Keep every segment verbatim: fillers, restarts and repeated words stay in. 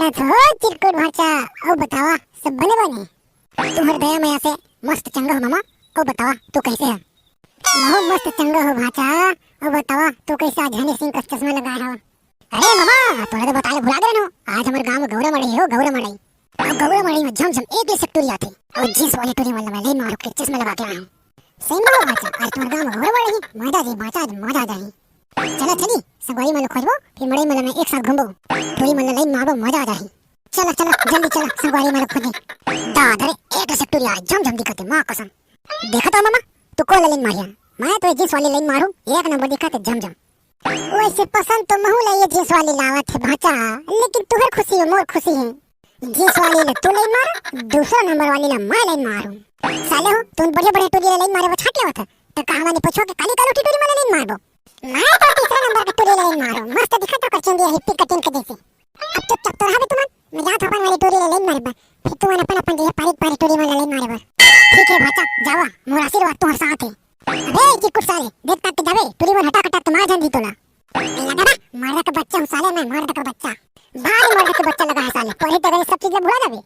हो चिरकुट भांचा, अउ बतावा, सब बने बने? तुम्हर दया मया से मस्त चंगा हो मामा, अउ बतावा, तू कैसे है? महू मस्त चंगा हो भांचा, अउ बतावा, तू कैसे आज हनी सिंह कस चश्मा लगाए हो? अरे मामा, तोला तो बताए भुला गे रहेंव, आज हमर गांव में गौरा मड़ई हो, गौरा मड़ई। अउ गौरा मड़ई में झम झम एक ले से टूरी आथे, अउ जींस वाली टूरी मन ला मैं लाइन मार के चश्मा लगा के आए हंव। सही में भांचा, आज तुम्हर गांव में गौरा मड़ई, मजा आ जाही भांचा, आज मजा आ जाही। चला चली, संगवारी मन ला खोजबो, फिर मड़ई मन ला मैं एक साथ घूमबो, टूरी मन ला लाइन मारबो, मजा आ जाही। चला चला, जल्दी चला, संगवारी मन ला खोजे। दादा रे, एक ले से टूरी आय, झम झम दिखत हे, माँ कसम। देखत हव मामा, तू कोन ला लाइन मारिया? मैं तो ये जींस वाली लाइन मारूं, एक नंबर दिखत हे, झम झम। वैसे पसंद तो महू ला ये जींस वाली लागत हे भांचा, लेकिन तुहर खुशी में मोर खुशी हे। जींस वाली ला तू लाइन मार, दूसरा नंबर वाली ला मैं लाइन मारूं। साले हो, तुमन बढ़िया बढ़िया टूरी ला लाइन मारे बर छांट लेवत हव, त का हमन ए पछवा के काली कलौठी टूरी मन ला लाइन मारबो? मैं तो तीसरा नंबर के टूरी ला लाइन मारूं, मस्त दिखत हे ओकर चुंदी हिप्पी कटिंग के जैसे। अब चुपचाप तो रहबे तुमन, मैं जात हंव अपन वाली टूरी ला लाइन मारे बर, फिर तुमन अपन अपन जइहा पारी पारी टूरी मन ला लाइन मारे बर। ठीक हे भांचा, जावा, मोर आशीर्वाद तुम्हर साथ हे। अबे चिरकुट साले, देख ताक के जाबे, टूरी मन हटा कटा के मार झन दिही तोला। ए लगा बा, मर्द के बच्चा हंव साले मैं, मर्द के बच्चा। भारी मर्द के बच्चा लगा हे साले, पढ़े टगरे सब चीज ला भुला जाबे।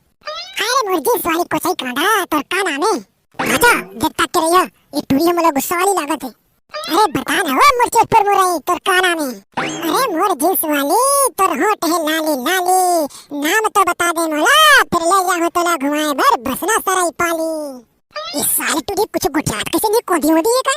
हाय रे मोर जींस वाली कोचई कांदा, तोर का नाम हे? भांचा, देख ताक के रहिहा, ये टूरी ह मोला गुस्सा वाली लागत हे। अरे बता ना ओ मोर चुरपुर मुरई, तोर का नाम हे? अरे मोर जींस वाली, तोर होंठ हे लाली लाली, नाम तो बता दे मोला, फिर ले जाहूं तोला घुमाए बर बसना सराय पाली। ए साली टूरी कुछ गोठियात कइसे नइ हे, कोंधी ओंधी हे का?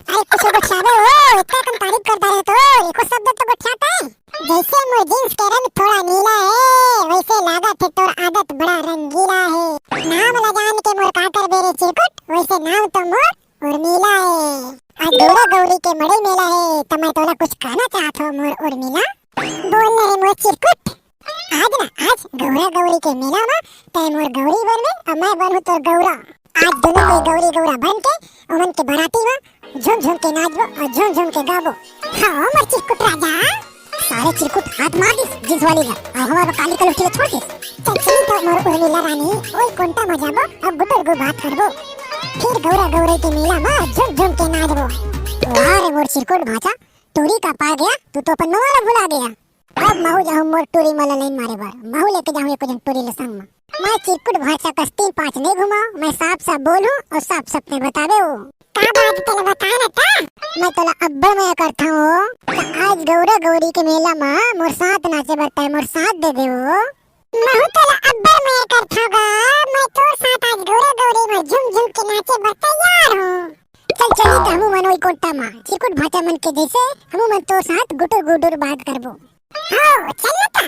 अरे कुछ गोठियाबे ओ, इतना कन तारीफ करत रहेंव तो, एको शब्द तो गोठियात हे? जैसे मोर जींस के रंग थोड़ा नीला हे, वैसे लागत हे तोर आदत बड़ा रंगीला हे। नाम ला जान के मोर का करबे रे चिरकुट, वैसे नाम तो मोर उर्मिला हे। आज गौरा गौरी के मड़ई मेला हे, त मैं तोला कुछ कहना चाहत हंव मोर उर्मिला। बोल ना रे मोर चिरकुट। आज ना, आज गौरा गौरी के मेला म तैं मोर गौरी बनबे अउ मैं बनहूं तोर गौरा। आज दूनों कोई गौरी गौरा बन के ओमन के बराती म झूम झूम के नाचबो अउ झूम झूम के गाबो। हां मोर चिरकुट राजा। साले चिरकुट हाथ मार दिस जींस वाली ला, अउ हमर काली कलौठी ला छोड़ दिस। चल चली तो मोर उर्मिला रानी, ओई कोंटा म जाबो अउ गुटुर गु बात करबो। फिर गौरा गौरी के मेला म झूम झूम के नाचबो। वाह रे मोर चिरकुट भांचा, टूरी का पा गया, तू तो अपन मवा ला भुला गया। अब महू जाहूं मोर टूरी मन ला लाइन मारे बर, महू लेके जाहूं एको झन टूरी ला संग म। मैं चिरकुट भांचा कस तीन पांच नइ घुमांव, मैं साफ साफ बोलहूं अउ साफ साफ तैं बताबे ओ। का बात तैं ला बता ना ता? मैं तोला अब्बड़ मया करथंव ओ। त आज गौरा गौरी के मेला म मोर साथ नाचे बर तैं मोर साथ दे दे ओ। महू तोला अब्बड़ मया करथंव गा, मैं तोर साथ आज गौरा गौरी म झूम झूम के नाचे बर तैयार हंव। चल चली त हमू मन ओई कोंटा म, चिरकुट भांचा मन के जैसे हमू मन तोर साथ गुटुर गुटुर बात करबो। हो, चल ना ता।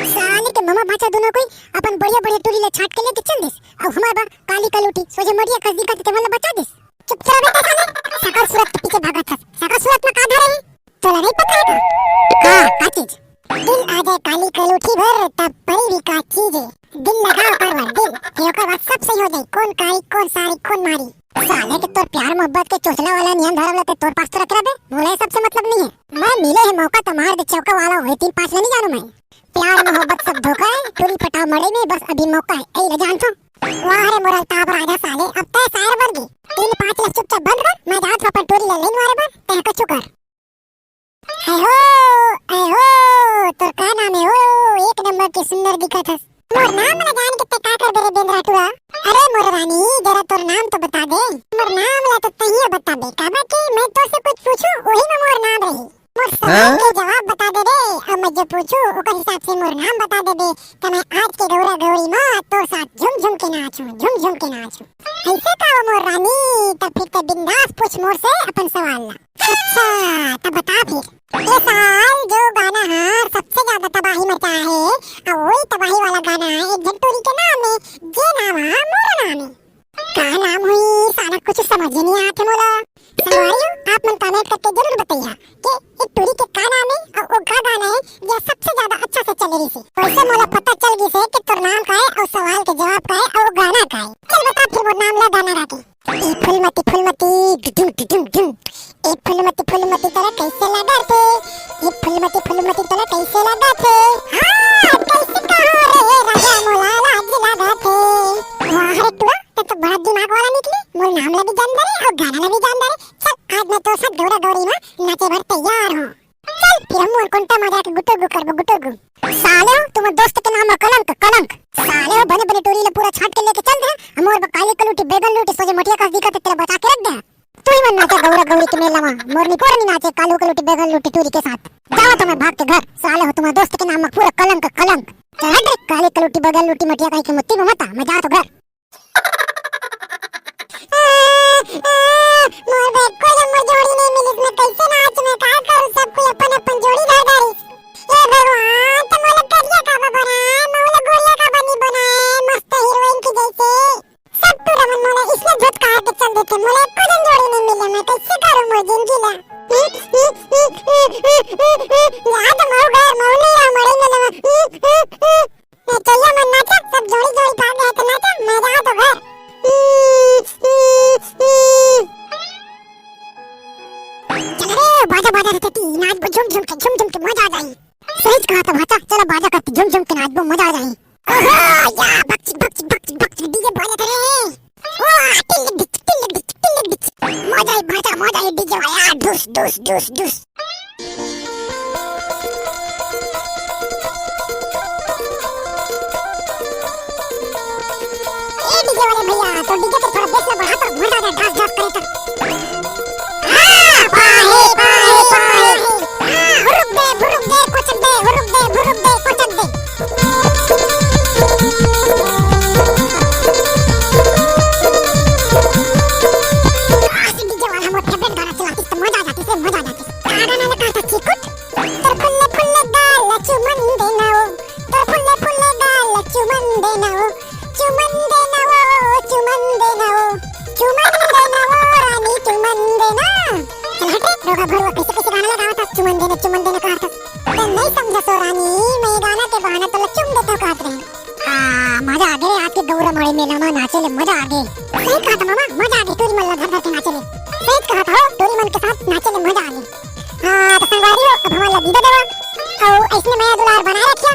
साले के ममा भांचा दूनों कोई अपन बढ़िया बढ़िया टूरी ला छांट के लेके चल दिस। अउ हमर बर काली कलौठी सोझे मड़ई कस दिखत हे, तेमन ला बचा दिस। चुप रह बे साले, सकल सूरत के पीछे भागत हस। सकल सूरत म का धरे हे? तोला नइ पता हे का? का, का चीज? दिल आ जाए काली कलौठी बर, तब परी भी का चीज हे। दिल लगाव ओकर बर, दिल, फिर ओकर बाद सब सही हो जाही, कोन कारी, कोन सारी, कोन मारी। साले के तोर प्यार मोहब्बत के चोचला वाला नियम धरम ला तैं तोर पास तो रखे रह बे, मोला ये सब से मतलब नइ हे। मैं मिले हे मौका त मार दे चौका वाला, ओही तीन पांच ला नइ जानंव मैं। प्यार मोहब्बत सब धोखा हे, टूरी पटाव मड़ई में बस अभी मौका हे, एही ला जानथंव। वाह रे मोर अल्ताफ राजा साले, अब तैं शायर बन गे। तीन पांच ला चुपचाप बंद कर, मैं जात हंव अपन टूरी ला लाइन मारे बर, तैं कछु कर। ए हो, ए हो, तोर का नाम हे हो? एक नंबर के सुंदर दिखत हस। मोर नाम ला जान के तैं का करबे रे बेंदरा टूरा? अरे मोर रानी, जरा तोर नाम तो बता दे। मोर नाम ला तो तैं ही बताबे, काबर कि मैं तोर से कुछ पूछूं, ओही में मोर नाम रही। मोर सवाल के जवाब बता दे रे, अउ मैं जो पूछूं, ओकर हिसाब से मोर नाम बता देबे, त मैं आज के गौरा गौरी म तोर साथ झूम झूम के नाचूं, झूम झूम के नाचूं। अइसे का वो मोर रानी, त फिर तैं बिंदास पूछ मोर से अपन सवाल ला। अच्छा, त बता फिर। ए साल जो गाना ह सबसे ज्यादा तबाही मचाय हे, अउ वही तबाही वाला गाना हे एक झन टूरी के नाम हे, जे नाम ह मोर नाम हे। का नाम होही साला, कुछ समझ ही नइ आत हे मोला। संगवारी हो, आप मन comment करके जरूर बतइहा कि एक टूरी के का नाम हे अउ वो का गाना हे जे सबसे ज्यादा अच्छा से चले रहिसे। वैसे मोला पता चल गिस हे कि तोर नाम का हे अउ सवाल के जवाब का हे अउ वो गाना का हे। चल बता फिर मोर नाम ला गाना गा के। ए फूलमती फूलमती, डुडुम डुडुम डुम। ए फूलमती फूलमती, तोला कैसे लागथे? ए फूलमती फूलमती, तोला कैसे लागथे? हाँ, कैसे कहो रे राजा, मोला लाज लागथे। वाह रे टूरा, तैं तो बड़ा दिमाग वाला निकले, मोर नाम ला भी जान डारे अउ गाना ला भी जान डारे। चल, आज मैं तोर साथ गौरा गौरी म नाचे बर तैयार हूँ। चल, फिर हम मोर कोंटा में जाके गुटुर गु करबो, गुटुर गु। साले हो, तुम दोस्त के नाम में कलंक, कलंक। साले हो, बने बने टूरी ले पूरा छांट के लेके चल दे। हम मोर काली कलूटी, बैगन लूटी, सोझे मटिया का दिखत हे, तेला बचा के रख दे। तू ही मन नाचे गौरा गौरी के मेला में, मोर निपोर नहीं नाचे कालू कलूटी, बैगन लूटी टूरी के साथ। जाओ तो मैं भाग के घर, साले हो, तुम दोस्त के नाम में पूरा कलंक, कलंक। चल हट रे, काली कलूटी, बैगन लूटी, मटिया कहीं के मुत्ती में मत आ, मैं जाओ तो घर। मोर बेको जम्मो जोड़ी नहीं मिलिस, मैं कैसे नाच, मैं का करूं, सब कोई अपन अपन जोड़ी धर धारिस। हे भगवान, तो मोला करिया का बा बनाए, मोला गोरिया का बनी बनाए, मस्त हीरोइन की जैसे। सब टूरा मन मोला इसने झटका के चल देथे, मोला एको जन जोड़ी नहीं मिले, मैं कैसे करूं मोर जिंदगी ला? याद मऊ घर मऊ नहीं आ मरे मिले। नचैया मन नाचा, सब जोड़ी जोड़ी भाग गए तो नाचा, मैं जाओ तो घर। चल रे, बाजा बाजा रे टट्टी, नाचबो झूम झूम के, झूम झूम के मजा आ जाई। सही कहा था भाचा, चलो बाजा करती झूम झूम के नाचबो, मजा आ जाई। ओहो, या बक्चिक बक्चिक बक्चिक बक्चिक डीजे बाजा करे। ओ, टिल्लिक डिच, टिल्लिक डिच, टिल्लिक डिच। मजा आई भाचा, मजा आई डीजे वाला, डुस डुस डुस डुस। ए डीजे वाले भैया, तो डीजे पे थोड़ा बेस ला बढ़ा तो, मजा आ जाए डांस डांस करे तो। हाँ, पाहे, पाहे, पाहे। हाँ, हुरुक दे, भुरुक दे, कोचक दे, हुरुक दे, भुरुक दे, कोचक दे। आज डीजे वाला मोर फेवरेट गाना चलातीस तो मजा आ जातीस रे, मजा आ जातीस। का गाना ले कहा था चिकुट? तोर फुल्ले फुल्ले गाल चुमन देना ओ, तोर फुल्ले फुल्ले गाल चुमन देना ओ, चुमन देना ओ, चुमन देना ओ, चुमन देना ओ, रानी चुमन देना। चल हट रे, रोगा भरुआ कैसे कैसे गाना लगावा था, चुमन देना, चुमन देना कहा था। तो नहीं समझा सो रानी, मैं ये गाना के बहाना तो चुम देता हूँ कहा था। आ, मजा आ गया रे, आज के गौरा माड़ी मेला में नाचे ले मजा आ गया। सही कहा था मामा, मजा आ गया, टूरी मन ला धर धर के नाचे ले। सही कहा था हो, टूरी मन के साथ नाचे ले मजा आ गया। हाँ, तो संगवारी हो, अब हमारे ला विदा देवा। और ऐसने मया दुलार बनाए रखी।